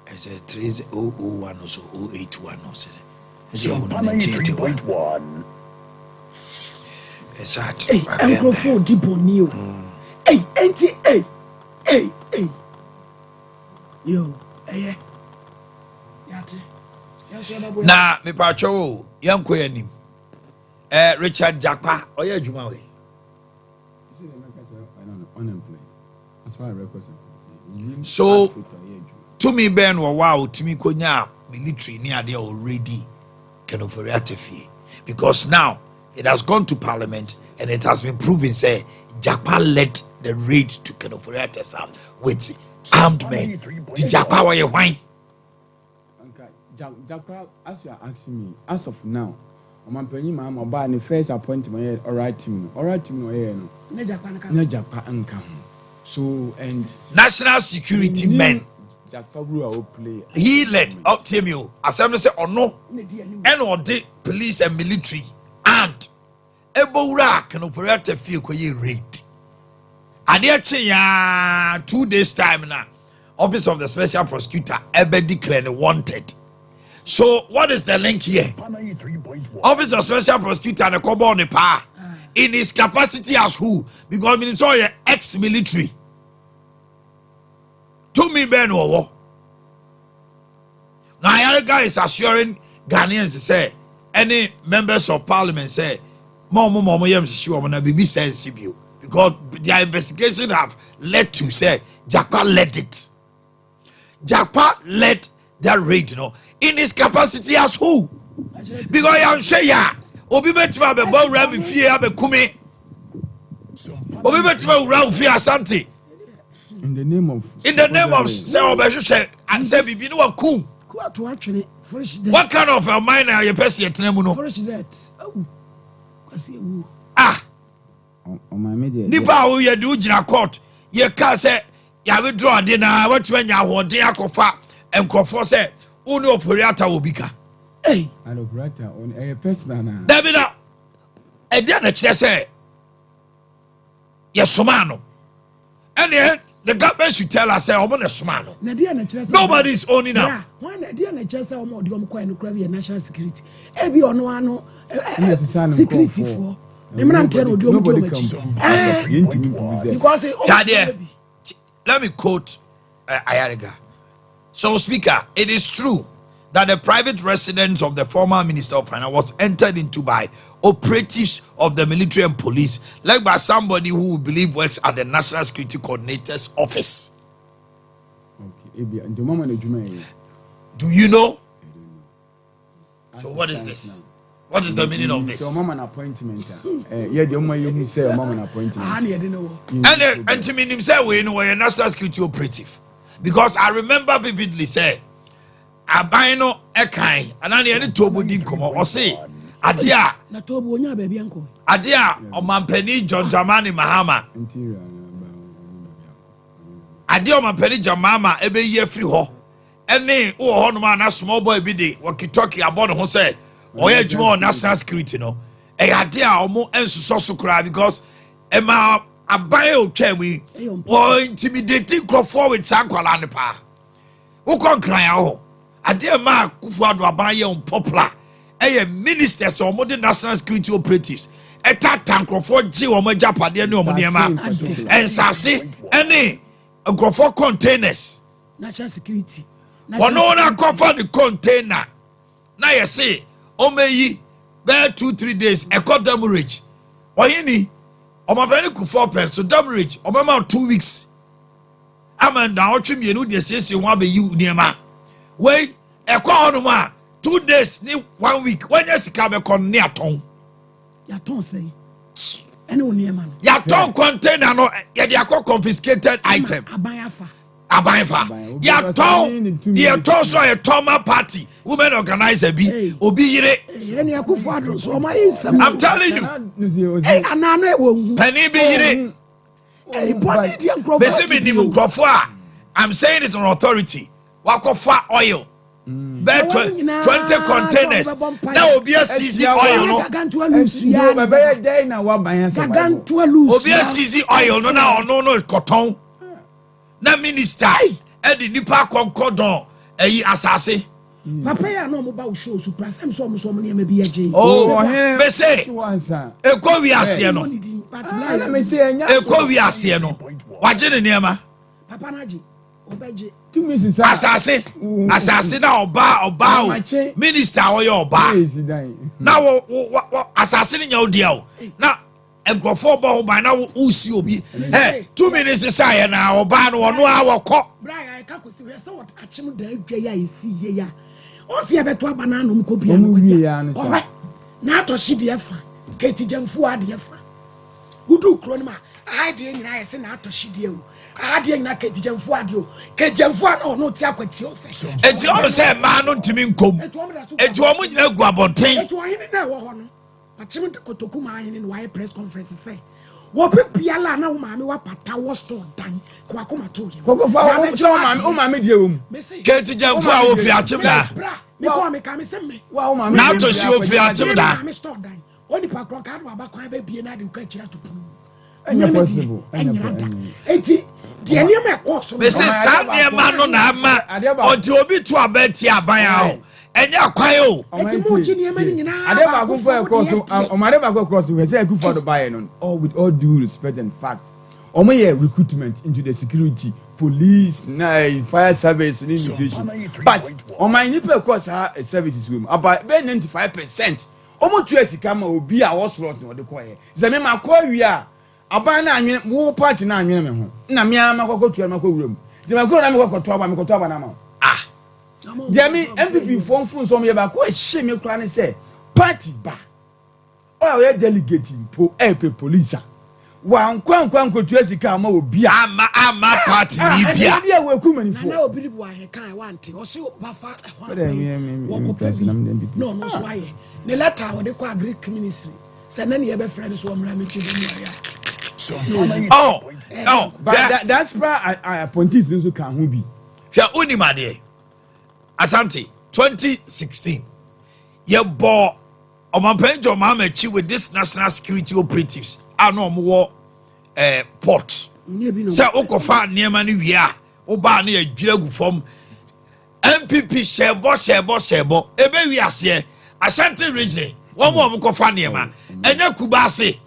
Ɛsɛ 3001 or so, 081 or so. Ɛsɛ yɛwo no 1981. Ɛsɛ Ei, nkurɔfoɔ odi bɔne o. Ei, enti ei, ei, ei. Yo, ɛyɛ. Yate. Yɛn nso yɛbɛbɔ yɛn. Na mepatwɛ o, yɛnkɔ yɛn anim. Richard Jakpa ɔyɛ adwuma wei. Unemployed. As far as records are concerned. So tumi bɛn na ɔwɔ a otumi konya military ne adeɛ already Ken Ofori-Atta fie? Because now it has gone to parliament and it has been proven sɛ Jakpa led the raid to Ken Ofori-Atta's house with armed men. Ti Jakpa wɔyɛ hwan? Anka Jakpa, as you are asking me, as of now, ɔmampanyin Mahama ɔbaa ne first appointment yɛ ORAL team no. ORAL team no ɔyɛ no. Ne Jakpa no ka. Ne Jakpa nka ho. So and National security men. Jakpa role a o play. He led up tie mi o, asɛm no sɛ ɔno Ne di anim. ɛna ɔde police and military and ebowura Ken Ofori-Atta fie kɔyɛ raid. Adeɛ kye yaa, 2 days time na Office of the Special Prosecutor ɛbɛ declare no wanted. So what is the link here? Office of Special Prosecutor ne kɔbɔ ne paa in his capacity as who? Because minim sɛ ɔyɛ ex-military. Tumi bɛn na ɔwɔ na Ayariga is assuring Ghanaians sɛ any members of parliament sɛ ma ɔmo yɛ nhyehyɛ wɔn na biribi sɛ nsi bio, because their investigation have led to sɛ Jakpa led it. Jakpa led that raid no in his capacity as who? Because yɛnhwɛ yɛ a, obi bɛtumi abɛbɔ wura mi fie abɛkumi, obi bɛtumi awura wo fie, Asante. In the name of. In the name of sɛ ɔbɛhwehwɛ sɛ biribi ne wakum. Ku ato atwene fresh death. What kind of ɔman na yɛpɛ sɛ yɛtena mu no? Fresh death. Awu. Kwasi ewu. Ah. Ɔmaame deɛ. Nipa a woyɛ de wogyina court, yɛka sɛ yɛawithdraw ade na watumi anya ahoɔden akɔfa nkurɔfoɔ sɛ wo ne Ofori-Atta wɔ bi ka. Ei. And Ofori-Atta ɔno ɛyɛ personal na. Dabi, na ɛdeɛ na kyerɛ sɛ yɛsomaa no, ɛneɛ the government should tell us sɛ ɔmo na somaa no. Na deɛ na kyerɛ sɛ. Nobody is owning up. Bra, wɔn na deɛ na kyerɛ sɛ ɔmo ɔde ɔmo kɔɛ no kura bi yɛ national security. Ebi ɔno ano Ɛna ɛsesa ne security nkurɔfoɔ. foɔ. Ne mmeranteɛ na ɔde ɔmo di Nobody ɔmo can akyi. prove. Yɛntumi prove sɛ. Because ɔmo Yadeɛ, let me quote Ayariga. So, Speaker, it is true that the private residence of the former Minister of Finance was entered into by operatives of the military and police, led by somebody who we believe works at the National Security Coordinator's office. Okay, ebi nti ɔmama na adwuma yɛ. Do you know? I don't know. So As it what is stands this? now. What is the meaning of this? Sɛ ɔmama na appointment a, yɛ deɛ ɔma yɛ hu sɛ ɔmama na appointment. Aha ne yɛde ne wɔ. And to me, him sɛ we no a national security operative, because I remember vividly sɛ aban no ɛkan anaa ne yɛne Tobo di nkɔmɔ, ɔse adeɛ a Na Tobo onya baabi ankɔ. Adeɛ a ɔmampanin John Dramani Mahama Interior na ba ɔno baabi akɔ. adeɛ a ɔmampanin John Mahama ɛbɛyi afiri hɔ, ɛne wowɔ hɔnom a na small boy bi de walkie-talkie abɔ ne ho sɛ ɔyɛ adwuma wɔ national security no, ɛyɛ adeɛ a ɔmo nsosɔ so koraa, because ɛma aban a otwa mu yi Ɛyɛ ɔmpɛ. wɔ intimidate nkurɔfoɔ with saa nkwalaa no paa. Wokɔ Nkran hɔ, adeɛ ma Akufo Addo aban yɛ unpopular ɛyɛ ministers a wɔde national security operatives ɛtata nkurɔfoɔ gye wɔn agyapadeɛ ne wɔn nneɛma. Nsase in particular. Nsase ɛne nkurɔfoɔ containers. National security. Ɔno na akɔfa ne container na yɛse ɔmɛyi bɛyɛ 2-3 days ɛkɔ demurrage. Ɔyini ɔmabɛni Kufuor pɛ so demurrage, ɔbɛma 2 weeks ama ndaawɔtwe 2 deɛ siesie ho abɛyi nneɛma wei ɛkɔ hɔnom a, 2 days ne one week wɔnyɛ sika bɛkɔ no ne atɔn. Yàtɔn sɛn ɛne wo nneɛma no. Yàtɔn container no, yɛde akɔ confiscated item. Aban afa. Aban fa. Aban. Yàtɔn yɛtɔn so a, yɛtɔn ma party women organizer bi. Hey. Obi yere. Ɛne Akufo Addo so ɔmo ayɛ nsɛm. I'm telling you. Ɛy anaa no ɛwɔ nhu. Panin bi yere. Ɛy bɔnne deɛ nkurɔfoɔ. Bɛsɛ mi nim nkurɔfoɔ a, I'm saying it on authority, wakɔfa oil bɛɛ 20 containers na obi aseize oil no. Gagantoa lusua. Bɛbɛyɛ dɛn na waban asɛ. Gagantoa lusua. Obi aseize oil no na ɔno no kɔtɔn na minister ɛde nipa akɔnkɔ dɔn. Ɛyi asase. Papa yi a na ɔmo ba wo show so kura sɛm sɛ ɔmo so ɔmo nneɛma bi yɛ gye. Oh, Ɔhene mese to ansa. ekɔ wiaseɛ no. Mmɔ ne din, but Ah, na blind. mese ɛnya Ekɔ wiaseɛ no. Wagye ne nneɛma. Papa no agye, ɔbɛgye. Tumi sisa. Asase asase na ɔbaa ɔbaa o Ɔmakye. minister a ɔyɛ ɔbaa. Ɛyɛ dan. Na wo asase no nya wo deɛ o. Na nkurɔfoɔ bɔ ho ban na wosi obi. Ɛ tumi ne sisa yɛ na ɔbaa no ɔno a wɔkɔ. Bra yɛ ɛka kɔsi hwɛ sɛ wɔ akyem da adwa yi a ɛsi yie yi a ɔnsi ɛbɛto aba no anom kɔ bia no Ɔmo kɔsi wie ya no sa. ɔhwɛ na atɔ hye deɛ fa kɛti gyamfuo adeɛ fa wodu kuro no mu a aha deɛ nyinaa yɛ sɛ na atɔ hye deɛ o, aha deɛ nyinaa kɛti gyamfuo adeɛ o, kɛti gyamfuo a na ɔno te akwatie o sɛ Eti ɔmo sɛ mmaa no ntumi nkom. Eti ɔmo da so gu Eti ɔmo nyinaa gu abɔnten. Eti ɔhene na ɛwɔ hɔ no wakyem kotoku maa ahene na wayɛ press conference sɛ wɔpɛ biala a na wo maame wapata wɔ store dan kɔ akoma to yɛ Kɔkɔ fa wo sɛ wo maame wo maame deɛ wɔ mu. Keti gyamfo a ofiri akyem da. Bra mekɔ a meka me sɛ me Wa wo maame Na deɛ atɔ si biara ofiri kɔgye akyem me da. maame store dan onipa korɔ nka de waba kwan bɛbie na ade wokɔ akyiri ato pono mu. Ɛnyɛ Me me deɛ, possible, ɛnyɛ ɛnyera da. ɛnyɛ. Enti deɛ nneɛma ɛkɔɔ so no Mese Ɔma saa adeɛ baako- nneɛma no na ama Adeɛ baako- ɔnti obi to aba tia aban a o ɛnyɛ akwan o. Ɔmo Eti mo gye nneɛma no nyinaa Adeɛ baako baako mpo a fam ɛkɔɔ deɛ so deɛ. ɔmo adeɛ baako ɛkɔɔ so hwɛ sɛ Akufo Addo baeɛ no, all with all due respect and fact, ɔmo yɛ recruitment into the security, police na fire service ne immigration, but ɔman nipa ɛkɔɔ saa services wɔ mu about bɛyɛ 95%, ɔmo tua sika ma obi a ɔwɔ slot na ɔde kɔɛ sɛ mi ma kɔ awie a aban na anwene wo party na anwene mi ho na mi ama kɔkɔ tua ma kɔ wura mu nti ma kɔ na mi kɔ kɔtɔ aba mi kɔtɔ aba na ama wo. Ah. Deɛ mi NPP foɔ nfun sɔm yɛ baako ɛhyɛ mi kura ne sɛ party ba ɔyɛ ɔyɛ delegate mpo ɛɛpɛ police a wankɔ ankɔ ankotua sika ama obi a Ama party ni bia. ɛdeɛ deɛ wɔ eku Nana manifoɔ Obiri bu ahɛ kan wante ɔsi wafa ɛhɔ Bɛdɛ aban mi wɔkɔpɛ bi president NPP. Na ɔno nso ayɛ ne letter a wɔde kɔ agric ministry sɛ ne ne yɛbɛfrɛ no so ɔmmra mi ti dɛm yare a Oh. But Hwɛ. Diaspora appointees nso ka ho bi. Hwɛ, wonim adeɛ, Asante, 2016 yɛbɔ ɔmampanin John Mahama akyi with this national security operatives a na ɔmo wɔ port nyɛ bi na sɛ wokɔfa nneɛma no wie a wobaa no yɛdwira gu fam. NPP hyɛbɔ hyɛbɔ hyɛbɔ ebe wi aseɛ Ashanti Region wɔn mu a wɔn kɔfa nneɛma ɛnyɛ Kubaase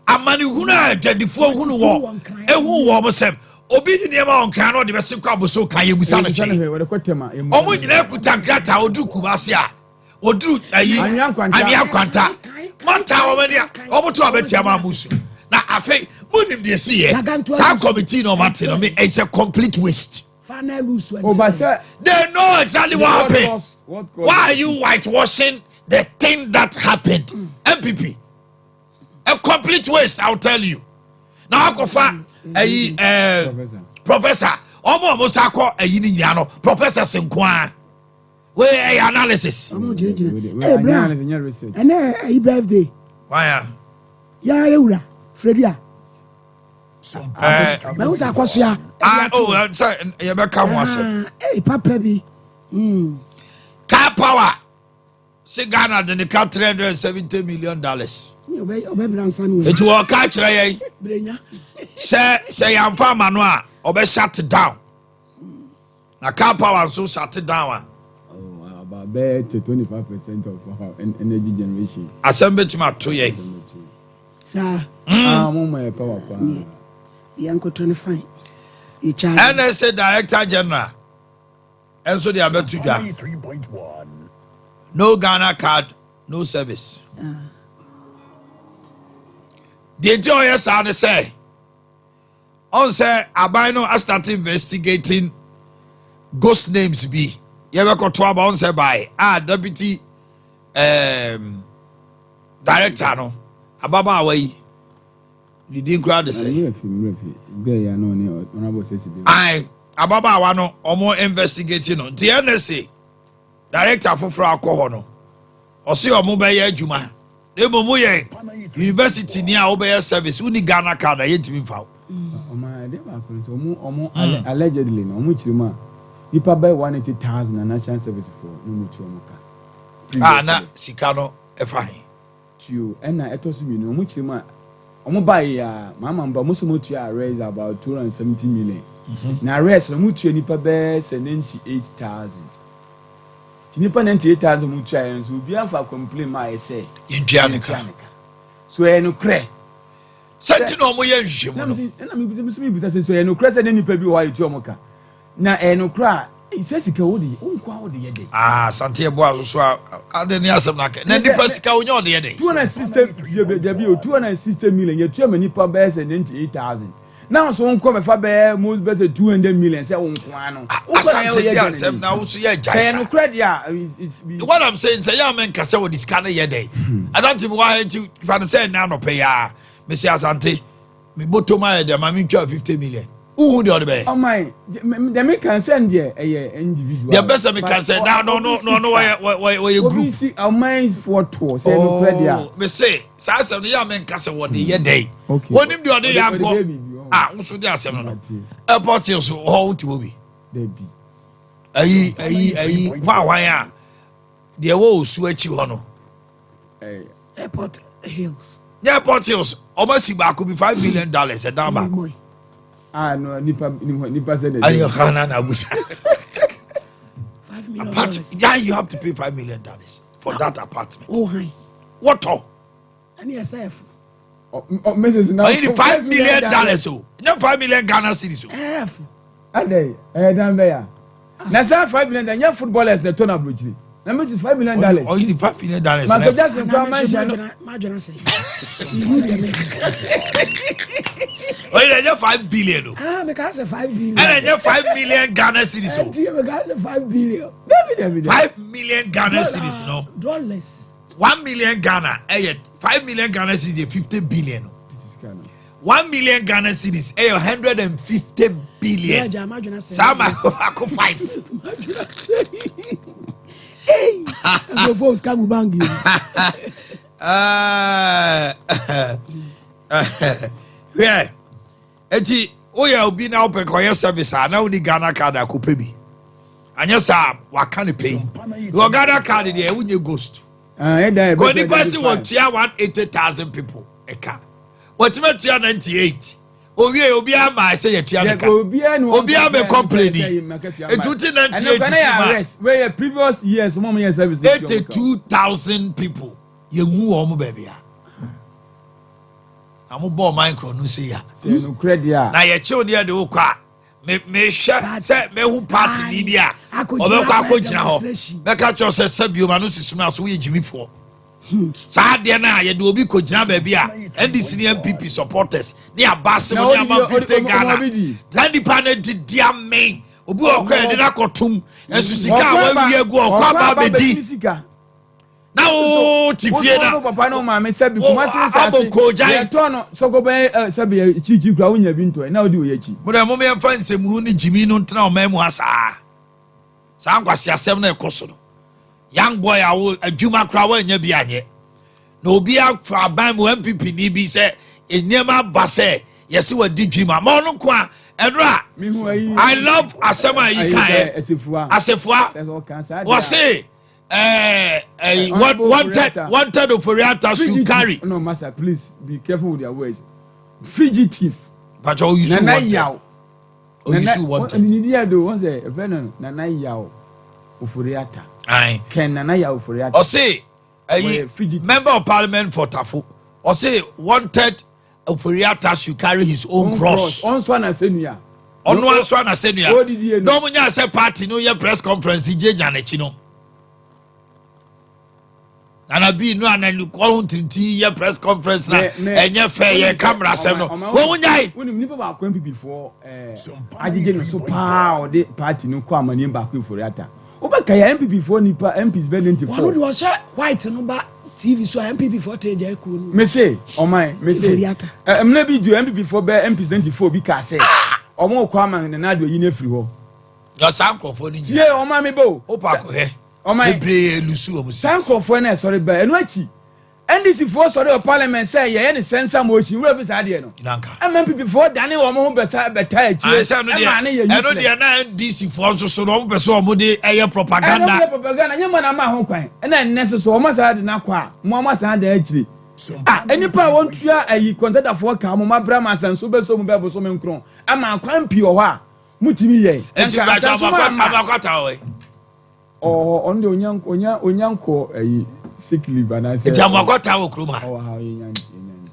amanehunu a adwadifoɔ hunu wɔ ehu wɔ wɔn sɛm obi yi nneɛma wɔn kan na ɔde bɛsi kɔ aboso kan yɛ musa no Ebusa no hwee. hwɛ wɔde kɔ tɛm a emu. Wɔn nyinaa kuta nkrataa oduru Kubaase a oduru ayi Anwea Nkwanta. Anwea Nkwanta mata wɔn ani a wɔn to abɛtia mu amusu na afei mo nim deɛ si yɛ saa committee na wɔn ate no mi, it's a complete waste. Final lose. Oba sɛ They know exactly what happened. What caused Why are you whitewashing the thing that happened? NPP, a complete waste, I will tell you na akɔfa ayi Professor. Professor ɔmo a ɔmo sa akɔ ayi ni nyinaa no, professor senkoa wey ɛyɛ analysis. Ɔmo gyinagyina Wei- ee bra. Analysis, nyɛ research. Ɛnɛ ɛyi birthday. Waya. Yaa ewura Fredua. Ɛɛ mɛhu sɛ akɔsoa. Ah, oh, sɛ yɛbɛka ho asɛm. Ee papa bi. Karpower si Ghana de ne ka $370 million. Ɔbɛbra nsa no. Eti wɔka kyerɛ yɛn brenya. Sɛ yɛnfa ama no a ɔbɛ shut down na Karpower nso shut down a Oh, about bɛyɛ to 25% of our energy generation. Asɛm bɛtumi ato yɛn. Saa. Ah, mo ma yɛ power paa. Yɛn nkoto ne fine yɛ. NSA Director General ɛnso de abɛto dwa, no Ghana Card, no service. Deɛ nti a ɔyɛ saa ne sɛ ɔn sɛ aban no astart investigating ghost names bi yɛbɛkɔto aba ɔn sɛ bae a deputy director no ababaawa yi ne din koraa de sɛ Mmerɛ fi girl yi a na ɔne honourable Sesi bi. Ae, ababaawa no ɔmo investigate no nti NSA director foforɔ akɔ hɔ no ɔsi ɔmo bɛyɛ adwuma na emu mo yɛ university ni a wobɛyɛ service woni Ghana Card a yɛntumi nfa wo. Ɔmo ɛdeɛ baako no sɛ ɔmo allegedly no ɔmo kyerɛ mu a nipa bɛyɛ 180,000 na national service foɔ na ɔmo tua ɔmo ka. A na sika no ɛfa he? Tuo ɛna ɛtɔ so mmienu ɔmo kyerɛ mu a ɔmo baa yi a maama mba ɔmo nso mo tua arrears about 270 million. Na arrears no, ɔmo tua nipa bɛyɛ sɛ 98,000. Ti nipa 98,000 ɔmo tua yɛn nso, obiara nfa complain maa yɛ sɛ yɛntua ne ka. Yɛntua ne ka. So ɛyɛ nokorɛ? Sɛ nti na ɔmo yɛ nhwehwɛmu Na no. Ɛna mi bisa mi bisa sɛ, so ɛyɛ nokorɛ sɛ ne nipa bi wɔ hɔ a yɛtua ɔmo ka? Na ɛyɛ nokorɛ a, sɛ sika wo de wo nko a wo de yɛ de? Ah, Asante ɛboa so so a, ade ne asɛm na kɛ na nipa sika wonya ɔde yɛ dɛ. 260 dabi o, 260 million yɛtua ma nipa bɛyɛ sɛ 98,000, na nso nkɔ bɛfa bɛyɛ mo bɛ sɛ 200 million sɛ wo nko ano. Asante di asɛm na wo so yɛ gyae Sɛ saa. nokorɛ deɛ a, it's be What I'm saying sɛ yɛ a menka sɛ wɔde sika no yɛ dɛ. Asante mi wɔ ha, nti fa no sɛ ɛnɛ anɔpɛ yi a mesi Asante me bɔtɔm ayɛ dɛ ma mentwa 50 million, wohu deɛ ɔde bɛyɛ? Ɔman deɛ, mi kan sɛ deɛ ɛyɛ individual. Deɛ bɛ sɛ meka sɛ na no wɔyɛ Obi group. si ɔman foɔ toɔ sɛ nokorɛ deɛ a. Oh, me se saa asɛm no yɛ a menka sɛ wɔde yɛ dɛ. Wɔnim deɛ ɔde yɛ Ɔde ankɔ bɛyɛ biribi, ɔho. A nso de asɛm no Ate. Airport Hills hɔ, wote hɔ bi? Dabi. Ayi hwan a deɛ ɛwɔ Osu akyi hɔ no? Airport Hills. Nyɛ Airport Hills, ɔmo asi baako bi $5 million, ɛdan baako. Moi. Ah no, nipa nipa sɛ de. Ayi hana na abusa. Five million Apart dollars. Yeah, you have to pay $5 million for that apartment. Oh, hi. Wɔtɔ. Ɛne ɛsɛ ɛfo. Ɔ Mrs. na. Ɔyi ni $5 million o, nyɛ 5 million Ghana cedis o. Ɛfo. Adɛ ɛyɛ dan bɛyɛ a na saa 5 million dollars nyɛ footballers na ɛtɔ na aburokyire na Mrs. $5 million. Ɔyi ni $5 million. Michael Jackson kura mansion no. Madwena sɛ. Ihu deɛ meka. Ɔyi na ɛnyɛ 5 billion o. Ah, meka sɛ 5 billion. Ɛna ɛnyɛ 5 million Ghana cedis o. Ɛnti meka sɛ 5 billion. Dabi, dabi, dabi. 5 million Ghana cedis no. Dollars. 1 million Ghana ɛyɛ 5 million Ghana cedis yɛ 50 billion o. 1 million Ghana cedis ɛyɛ 150 billion. Ɛgya madwena sɛ. Saa ma ako five. Madwena sɛ. Ei! Nkurɔfoɔ sika gu bank yi. Hwɛ, eti woyɛ obi na wopɛ kɔyɛ service a na woni Ghana Card akɔpɛ bi, anyɛ saa waka ne pɛyi wɔ Ghana Card deɛ, wonyɛ ghost. Ah, ɛda kɔ nipa si wɔtua 180,000 people ɛka, wɔtumi atua 98 owie, obiara maa sɛ yɛtua ne ka, obiara bɛ complain etu ti 98 people a wɛyɛ previous years mo yɛ service. 82,000 people yɛnhu wɔn mo baabi a na mo bɔ ɔman korɔ no se ya. Sɛ nukurɛ deɛ a. Na yɛkyew ne yɛde wo kɔ a, mehwɛ sɛ mehu party ni bi a ɔbɛkɔ akɔgyina hɔ mɛka kyerɛ sɛ bioma no sisi no aso woyɛ gyimifoɔ. Saa adeɛ no a yɛde obi kɔgyina baabi a NDC ne NPP supporters ne aba ase mo ne ama 50 Ghana, saa nipa no didi ame obi wɔ kɔ yɛde no akɔtom nso sika a wawie agu ɔkɔ aba abɛdi na wo te fie na papa ne maame sɛbi Kumasi nsase abɔ koogyan. Yɛtɔn no sɔkɔbɛn ɛ sɛbi kyikyi kura wonya bi ntɔ na wodi wɔ yɛ akyi. Mo dɛ mo yɛmfa nsɛmhunu ne gyimi no ntena ɔman mu ha. Saa nkwasi asɛm no ɛkɔ so no, young boy a wo adwuma koraa woanya bi anyɛ na obi afa aban mu NPP ni bi sɛ nneɛma aba sɛ yɛsi wadi dwirim ama ɔno nko a ɛnora. Mihu ayi. I love asɛm a yi kan yɛ. Ɛsefua. Asefua. Sɛ ɔka saa deɛ a- Wɔse ɛɛ Honourable wanted Ofori-Atta. Wanted Ofori-Atta should carry. No, master, please be careful with your words. Fugitive. Pàtó oyusu Nana wanted. Yaw. Oyusu wanted. Nini yɛ do wɔn sɛ ɛfɛ no Nana Yaw Ofori-Atta. Ayi. Ken Nana Yaw Ofori-Atta. Ɔse ɛyi Wɔyɛ fugitive. Member of Parliament for Tafo, ɔse wanted Ofori-Atta should carry his own cross. Ɔnso anasɛnua. Ɔno anso anasɛnua. Odidie na no. ɔmo nya sɛ party no yɛ press conference gyinagyina n'akyi no, Nana bii no ana kɔn ntintin yɛ press conference na ɛnyɛ fɛ yɛ camera asɛm no wɔn nyae. Wonim nipa baako NPP foɔ agyegye no so paa, ɔde party no kɔ amanim baako, Ofori-Atta. Wobɛka yɛ NPP foɔ nipa MPs bɛ 94. Wɔn de wɔhyɛ white no ba TV so a NPP foɔ te gya ekuo no. Mese ɔman mese Ofori-Atta. Mmerɛ bi du NPP foɔ bɛ MPs 94 bi kaa sɛ ɔmo kɔ ama Nana Ado ayi no afiri hɔ. Na saa nkurɔfoɔ no tie nyinaa ɔman mi bɛ o. O paako hɛ ɔman bebree lose wɔn saa seat. nkurɔfoɔ no ɛsɔre ba ɛno akyi, NDC foɔ sɔre wɔ parliament sɛ yɛyɛ ne censure motion wura fi saa deɛ no. Nanka. Ɛma NPP foɔ dane wɔn ho bɛsa bɛta akyire. Sɛ ɛno ɛma ne deɛ yɛ ɛno useless. deɛ na NDC foɔ nso so no, wɔn pɛ sɛ wɔn de ɛyɛ Ɛno propaganda. yɛ propaganda nyɛ ma na ma ho kwan. Ɛna nnɛ so so wɔn asan de n'akɔ a mo wɔn asan da akyire a nipa a wɔntua ayi kɔntɛtafoɔ ka wɔn abira ma asanso bɛso mu bɛɛ bosome nkron ama akwan pii wɔ hɔ a. Mutumi yɛ. Eti Nka bàtà asase mu ama. Amakɔta wɔ yi. Ɔwɔ ɔno de onya nkɔ ɛyi sick leave anaasɛ. Eti Amakɔta wɔ kurom ha. Ɔwɔ ha, ɔyɛ nya nya.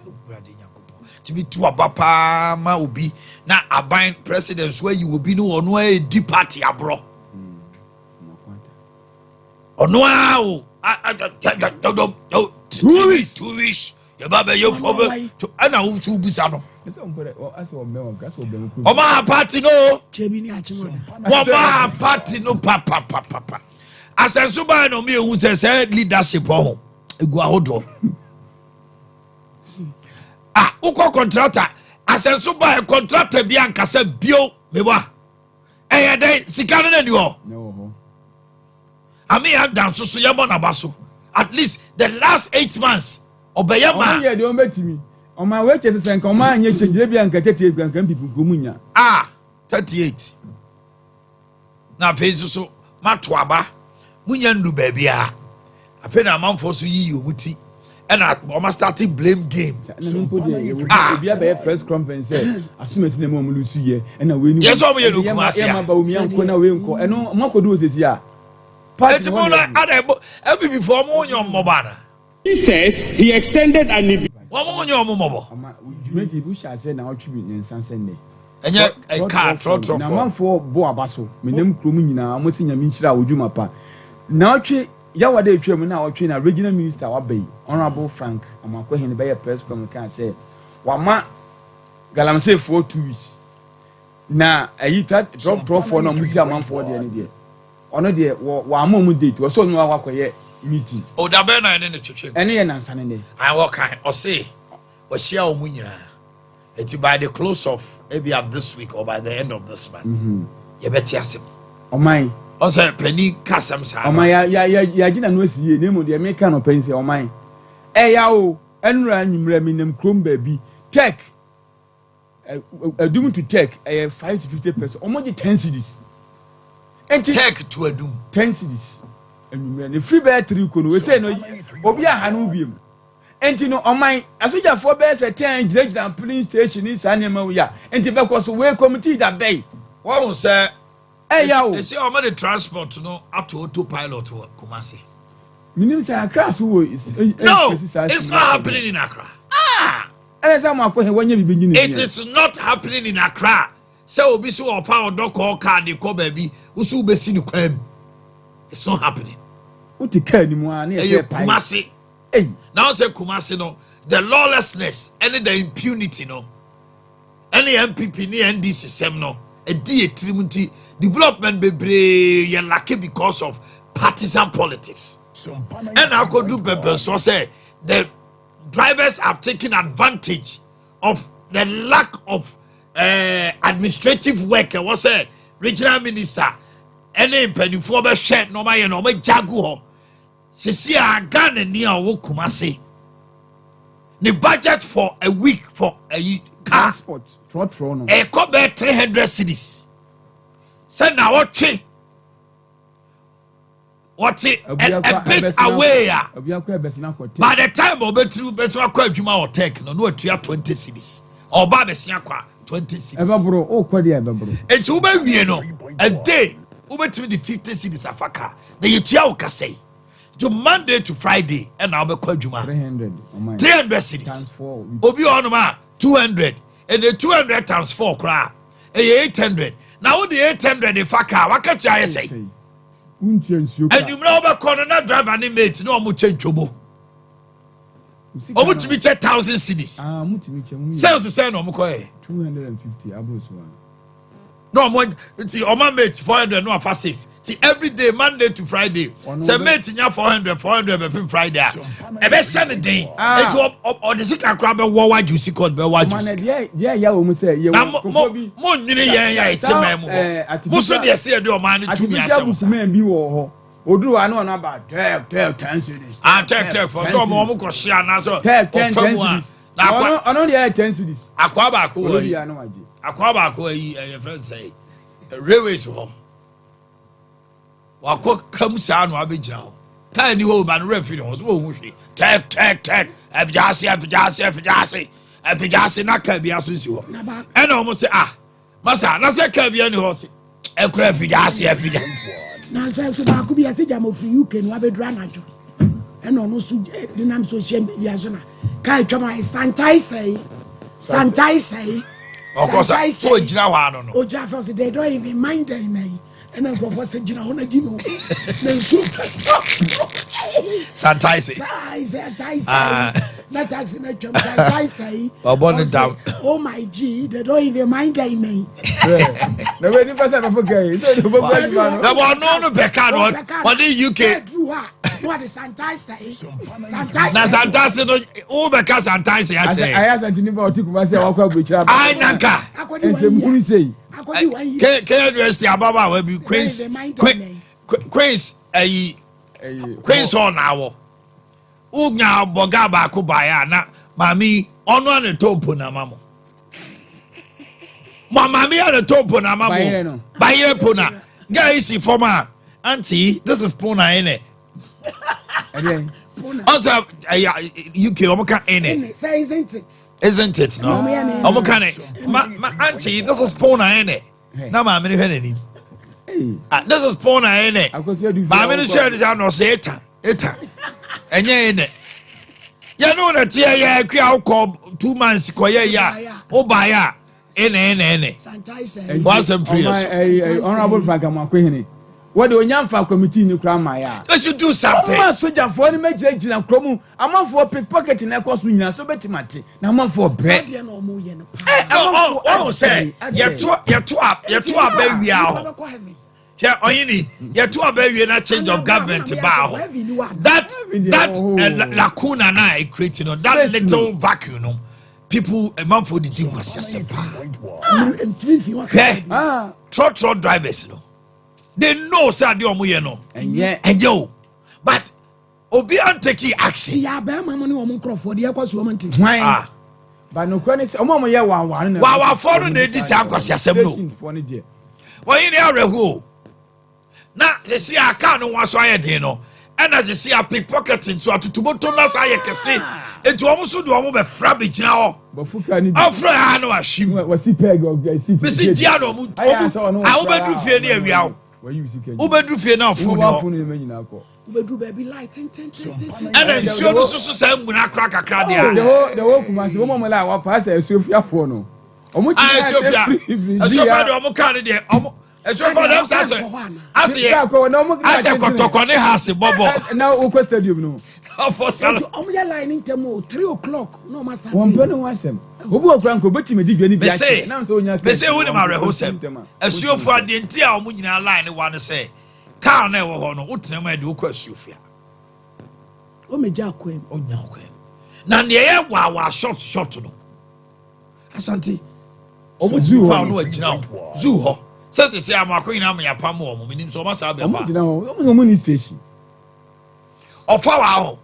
Awurade Nyankopɔn, tumi tu aba paa ma obi na aban president so ayi obi ne ɔno adi party aborɔ. Amakɔta. Ɔno a o 2 weeks, 2 weeks yɛba bɛyɛ problem ɛna wo nso wobisa no. Ɛsɛ ɔmpɛ dɛ asɛ ɔbɛn wɔn asɛ ɔbɛn kurom. Ɔma ha party no. Kyebi ne akyemɔda. Wɔma ha party no papapapapa. Asɛnso baa na ɔmo ehu sɛ leadership ɔho egu ahodoɔ a wokɔ contractor. Asɛnso baa contractor bi ankasa bio meba ɛyɛ dɛn sika no na ni hɔ. Ne wɔ hɔ. Ame yɛ da nso so yɛbɔ n'aba so at least the last 8 months ɔbɛyɛ Ɔmo ma. yɛ deɛ ɔmo bɛtumi. Ɔmo a wɔakyɛ sɛ nka ɔmo anyɛ change ebi a nka tete nka npp nkomu nya. A 38 na afei nso so mato aba munya ndu baabi a afei na amanfoɔ so yiyi wɔn ti ɛna wɔn start blame game. Na mi mpo deɛ yɛ Ah. obi abɛyɛ press conference sɛ asomasi na mu a ɔmo lusu yɛ ɛna wei ni. Yɛ sɛ ɔmo yɛ no Kumasi a. Yɛ ma ba omi ankɔ na wei nkɔ ɛno ɔmo akɔdu wɔ sisi a. Party Eti hɔ mo na na ada ɛbɔ NPP foɔ, ɔmo nyɛ ɔmo mɔbɔ ana? He says he extended an invitation. Wɔn nyɛ ɔmo mɔbɔ. Ɔma dwumadie bi hyɛ ase na ɔtwe bi ne nsa sɛ nnɛ. Ɛnyɛ kaa trɔtrɔ Na fɔ. amanfoɔ bɔ aba so menam kurom nyinaa, ɔmo sɛ Nyame nhyira wo dwuma pa na ɔtwe yawa de atwa mu na ɔtwe na regional minister waba yi, Honourable Frank Amoakohene, bɛyɛ press conference kan sɛ wama galamseyfoɔ 2 weeks na ɛyi ta trɔtrɔfoɔ na ɔmo si amanfoɔ deɛ ne deɛ ɔno deɛ wɔ wama ɔmo date wɔ sɛ ɔno akɔ akɔyɛ meeting. Odabɛ na ɛne ne twetwe. Ɛno yɛ nansa ne dɛ. Ayi wɔkan ɔse ɔhyia wɔn nyinaa, eti by the close of ebi of this week or by the end of this month yɛbɛte asɛm. Ɔman. Ɔsɛ panyin kasɛm saa. Ɔman ya ya ya yagye n'ano asi yie na emu deɛ meka no pɛn sɛ ɔman ɛya o. Ɛnura nwummerɛ mi nam kurom baabi Tech ɛ Adum to Tech ɛyɛ 550 pesewas, ɔmo gye 10 cedis nti. Tech to Adum. 10 cedis enwummerɛ ne firi bɛyɛ 3 ko no wese no obi aha no biem nti no ɔman asogyafoɔ bɛyɛ sɛ 10 gyinagyina police station ne saa nneɛma wo ya nti bɛkɔ so wei committee da bɛyi. Wɔn sɛ Ɛya o. Esi ɔmo de transport no ato auto pilot wɔ Kumasi. Minim sɛ Accra so wɔ. No, it's not happening in Accra. Ɛnɛ sɛ mo akɔ hɛ wɔnyɛ bibi nyina. It is not happening in Accra sɛ obi so ɔfa ɔdɔ kɔɔ kaa de kɔ baabi woso wobɛsi ne kwan mu. It's not happening. Wote kaa ni mu a ne yɛ Ɛyɛ sɛ pae. Kumasi. Ei. Na wɔn sɛ Kumasi no, the lawlessness ɛne the impunity no ɛne NPP ne NDC sɛm no ɛdi yɛ tirim nti development bebree yɛ lack because of partisan politics. Ɛna akɔdu pɛpɛsoɔ sɛ the drivers have taken advantage of the lack of administrative work. Ɛwɔ sɛ regional minister ɛne mpanimfoɔ bɛhwɛ na ɔmayɛ na ɔmagya gu hɔ. Sisi a Ghana ni a ɔwɔ Kumase ne budget for a week for ayi car Transport trɔtrɔ no. ɛkɔ bɛɛ 300 cedis sɛ na wɔtwe wɔte a bit away a Abuakɔ ɛbɛsena kɔ. By the time ɔbɛturu bɛsɛ akɔ adwuma wɔ Tech no na watua 20 cedis, ɔba abɛsia kɔ a 20 cedis. Ɛbɛboro ɔkɔ deɛ ɛbɛboro. Eti wobɛwie no a day wobɛtumi de 50 cedis afa car na yɛtua wo kasa yi to Monday to Friday ɛna wobɛkɔ adwuma. 300 ɔman. 300 cedis. Times four. Obi wɔ hɔnom a 200, ɛnɛ 200 times four koraa ɛyɛ 800, na wode 800 fa car waka tua ayɛ sɛ. Wontua nsuo ka. Anwummerɛ wobɛkɔ no na driver ne mate ne ɔmo kyɛ ntwobo. Ɔmo tumi kyɛ 1,000 cedis. Ah, mo tumi kyɛ mo. Sales sɛn na ɔmo kɔɛ? 250 aboro so a. Na ɔmo nti ɔma mate 400 no afa six ti every day Monday to Friday. Ɔno sɛ mate nya 400 400 bɛpem Friday a ɛbɛhyɛ ne den. Ah. Eti ɔde sika koraa bɛwɔ wagye sika, ɔde bɛwɔ agye Ɔman sika. deɛ deɛ ɛyɛ wɔ mu sɛ yɛ Na wɔ mo mo nkurɔfoɔ bi. mo nwene yɛn a ɛte man mu Eh, hɔ mo so deɛ sɛ yɛde ɔman no tumi artificial ahyɛ mo sa. bukuman bi wɔ hɔ oduru wa ne ɔno aba tɛk tɛk 10 cedis. Ah, tɛk tɛk fɔ sɛ ɔmo kɔ hyia anaasɛ tɛk 10 ɔfa 10 mu a cedis. Na akwa Ɔno ɔno deɛ yɛ 10 cedis. Akoa baako wɔ Ɔno yi bi a ne wagye. Akoa baako ayi ɛyɛ fɛn sɛ railways hɔ wakɔ kam saa na wabɛgyina hɔ kaa ni hɔ o ba no werɛ fi ne ho so wɔn ho hwee. Tɛk tɛk tɛk, Ɛfigyaase, Ɛfigyaase, Ɛfigyaase, Ɛfigyaase na kaa bi aso nsi hɔ. Ɛna wɔn sɛ ah Masa na sɛ kaa bi ani hɔ se ɛkura afigya ase afigya. Na nsɛ nso baako bi yɛse gyama ofiri UK no wabɛduru anadwo ɛna ɔno nso denam social media so na kaa atwam ayɛ santae sɛe santae sɛe. Ɔkɔ sa so ogyina hɔ ano no. Ogyina fɛ ɔsɛ they don't even mind them na yi ɛna nkurɔfoɔ sɛ gyina hɔ na gyi no na nsuo santae sɛe. Santae sɛe na taxi na twam santae sɛe. Ɔbɔ ne dam. Oh my G, they don't even mind them man. Na wei nipa sɛ bɛfo kɛ yi sɛ ɔde bɛbɔ adwuma no. Na wɔn no pɛ kaa no ɔde UK. Na santaase no wo bɛ ka santaase akyerɛ. Ayɛ asante nipa ɔte kuma sɛ wakɔ aburokyerɛ aba. Ayi nanka. Nsɛm hunu sei. K K University ababaawa bi Queens Queens ayi Queens hall na awɔ. Wonya bɔga baako baeɛ a na maame yi ɔno a ne tɔ mpo na ama mo. Mo maame yi a ne tɔ mpo na ama mo. Bayerɛ po na. Guy yi si fam a auntie this is po na ɛnɛ. Ɔsɛ ɛyɛ UK wɔn ka ɛnɛ. Isn't it? Isn't it no? Wɔn ka ne ma ma auntie this is po na ɛnɛ. Na maame no hwɛ n'anim. Ah, this is porn na ɛnɛ. Maame no hwɛ ne sɛ ano ɔsɛ eta eta ɛnyɛ ɛnɛ. Yɛne wo na teɛ yɛ akua wokɔ 2 months kɔyɛ yɛ a wobaeɛ a ɛnɛ ɛnɛ ɛnɛ. Fo asɛm firi yɛ so. Honorable Frank Amoakohene wɔde onyanfa committee ni kura ama ya. They should do something. Ɔmo asogyafoɔ no mɛgyinagyina kurom amanfoɔ pickpocket na ɛkɔ so nyinaa so bɛtumi ate na amanfoɔ brɛ. Ɔn sɛ yɛto aba wia hɔ hwɛ ɔyini yɛto aba wie na change of government baa hɔ that lacuna na e create no, that little vacuum no, people amanfoɔ didi nkwasi asɛm paa. Hwɛ, trɔtrɔ drivers no, they know sɛ adeɛ ɔmo yɛ no ɛnyɛ o, but obi an take action. Ìyá abẹ́rẹ́ mu ni wɔn nkurɔfoɔ deɛ ɛkɔ so wɔn ti. Hwan ba nokura ne sɛ ɔmo a ɔmo yɛ waawaa no na. Waawafoɔ no na edi saa nkwasi asɛm no. Stationfoɔ no deɛ. Wɔyi ne awerɛho o na sisi a kaa no ho aso ayɛ den no ɛna sisi a pickpocket nso atutubotom na sa ayɛ kɛse etu wɔn nso de wɔn bɛfra bɛgyina hɔ. Bɔfu kaa ni bi. Ɔfra ha na wahwim. Wɔsi pɛg ɔgɛ si. Bisi gyia na ɔmo a wobɛduru fie ne awia o wobɛduru fie na ɔfo ni hɔ. Wɔn nneɛma nyinaa kɔ. Wobɛduru baabi light tentententen. Ɛna nsuo no soso sɛ muna kora kakra deɛ. The whole Kumasi wɔn a wɔn la wɔpa sɛ Esuofiafoɔ no. Ɔmo ti Ah, Esuofia Esuofia deɛ ɔmo kaa ne deɛ ɔmo Esuofia deɛ ɔmo sɛ asɛ asɛ Kɔtɔkɔ ne ha ase bɔbɔ. Na wokɔ stadium no. Ɔfɔ salo. Ɔmo yɛ line ntɛm o, 3 o'clock na ɔmo asate. Wɔn pɛ ne ho asɛm obi wɔ kura nka obetumi di dwa ni bi akyɛ nam sɛ onya. Mese wo nim awerɛho sɛm Asuofo adeɛ nti a ɔmo nyinaa line ne wa no sɛ kaa na ɛwɔ hɔ no wotena mu a ɛde wokɔ Asuofia. Ɔmɛgya akwan mu. Ɔnya akwan mu na deɛ ɛyɛ waawaa short short no Asante ɔmo tumi fa ɔno agyina hɔ zoo hɔ sɛ sɛ sɛ amoako nyinaa mo yɛapam wɔ mo menim sɛ ɔma saa bɛfa. Ɔmo gyina hɔ ɔmo ni station. Ɔfa wɔ ahɔ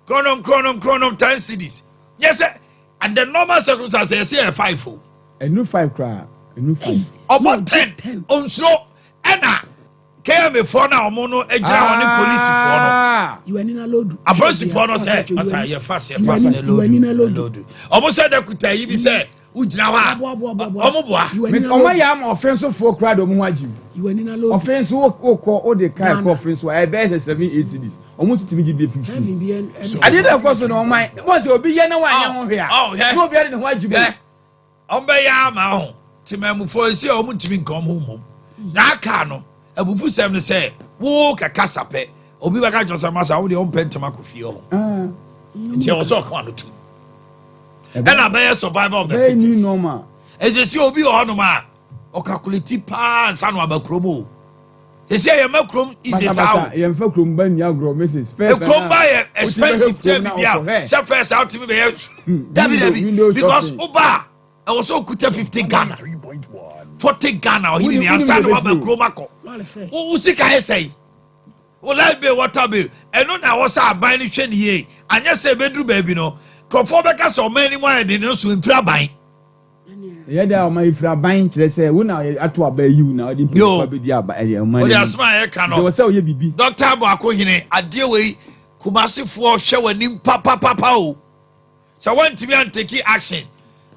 kronom kronom kronom 10 cedis nyɛ sɛ and the normal circumstance yɛ sɛ yɛ five o. Ɛnu five koraa ɛnu five. Ɔbɔ 10 onsuro ɛna KMA foɔ no a ɔmo no gyina hɔ ne polisifoɔ no apolisifoɔ no sɛ ɔsa yɛ fast yɛ fast ne load ɔmo sɛ dɛ kuta yi bi sɛ wogyina hɔ a ɔmo boa. Ɔmo yɛ ama ɔfɛnsofoɔ koraa de ɔmo ho agye mu ɔfɛnso wokɔ wode kaa kɔ ɔfɛnso a ɛbɛyɛ sɛ 7 8 cedis ɔmo nso tumi gye bi 15 adeɛ dɛ ɛkɔ so na ɔman bɔn sɛ obi yɛ na wanyɛ ho hwɛ a na obi ade ne ho agye mu. Ɔmo bɛyɛ ama ho temamufoɔ esi a ɔmo ntumi nka ɔmo ho mmom na aka no abufu sɛm no sɛ wo kɛkasa pɛ obi bɛka kyerɛ sɛ masa wo deɛ ɔmpɛ ntɛm akɔ fie hɔ nti ɛwɔ sɛ ɔka no tum ɛna bɛyɛ survival of the fittest. Ɛsɛ sɛ obi wɔ hɔnom a ɔcalculate paa nsa no aba kurom o ɛsɛ yɛ ma kurom easy saa o. Yɛmfa kurom ba nni agorɔ, Mrs. Kurom ba yɛ expensive kyɛn bibi a sɛ first a wotumi bɛyɛ dabi dabi because woba a ɛwɔ sɛ okuta 50 Ghana, 40 Ghana ɔhene ni ansa na waba kurom akɔ wo sika yɛ sɛyi wo light bill, water bill. Ɛno na ɛwɔ sɛ aban no hwɛ ne yie anyɛ sɛ ebɛduru baabi no nkurɔfoɔ bɛka sɛ ɔman anim ayɛ den no nso mfiri aban. Ɛyɛ dɛ a ɔman efiri aban kyerɛ sɛ wo na ato aba yi wo na ɔde mpanyinfoɔ abɛdi aba ɛyɛ ɔman anim. Ɔde asɛm a yɛka no wɔ sɛ ɔyɛ bibi. Dɔkta Amoakohene adeɛ wei Kumasifoɔ hwɛ w'anim papapapa o sɛ wɔntumi antake action.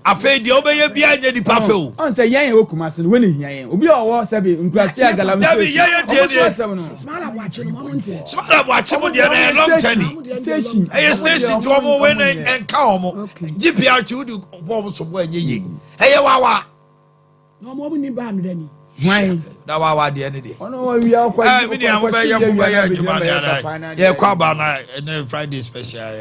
Afei deɛ wobɛyɛ biara nyɛ nipa fɛ o. Ɔn sɛ yɛn yɛ wɔ Kumasi no, wɔn na ehia yɛn. Obi a ɔwɔ sɛbi nkurasi a galamsey. Dabi, yɛyɛ tie Ɔmo so deɛ. asɛm no. Smile Aboakye no, ɔmo nteɛ. Smile Aboakye mo deɛ no ɛyɛ long journey. Station. Ɛyɛ station nti wɔn wei na ɛnka wɔn. GPRT wodi bɔ wɔn so bɔ, ɛnyɛ yie, ɛyɛ wawa. Na ɔmo ni baa no dɛ ni. Hwan? Na wawa deɛ ne deɛ. Ɔno wɔ wia ɔkɔ. Ɛɛ mi ni a mo bɛ yɛ adwuma deɛ, yɛ kɔ aba na ɛnɛ Friday special yɛ.